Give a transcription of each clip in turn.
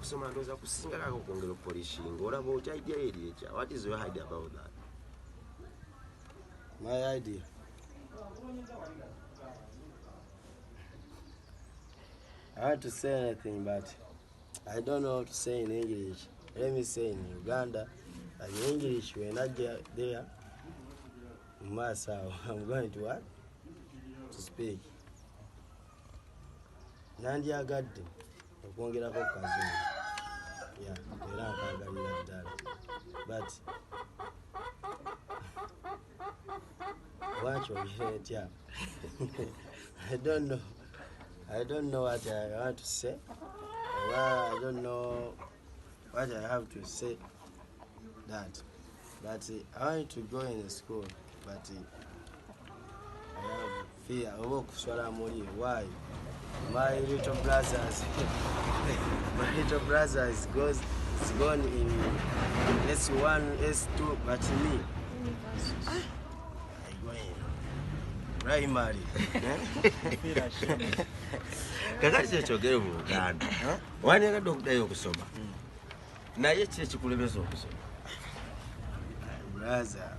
Okusoma ndowooza kusingako okwongera okupolishinga. Olaba otya idea eri ekya? What is your idea about that? My idea, I want to say anything, but I don't know how to say in English. Let me say in Uganda and English. When I get there mu maaso awo, I'm going to what? To speak. Nandyagadde okwongerako ku kazungu, yeah, era nkaagalira ddala, but wakyogere ntya? I don't know. I don't know what I want to say. Well, I don't know what I have to say that. But I want to go in the school, but I have fear oba okuswala muli. Why? My little brothers, my little brothers goes is gone in S1, S2, but me, I go in primary. Kakati kyekyogere mu Luganda, wandyagadde okuddayo okusoma, naye ki ekikulemesa okusoma? Brother,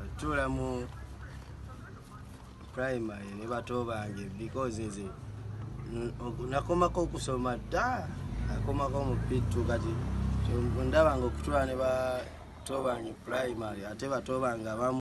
otuula mu primary ne bato bange, because nze nakomako okusoma dda, nakomako mu P2. Kati ndaba nga okutuula ne bato bange primary, ate bato bange abamu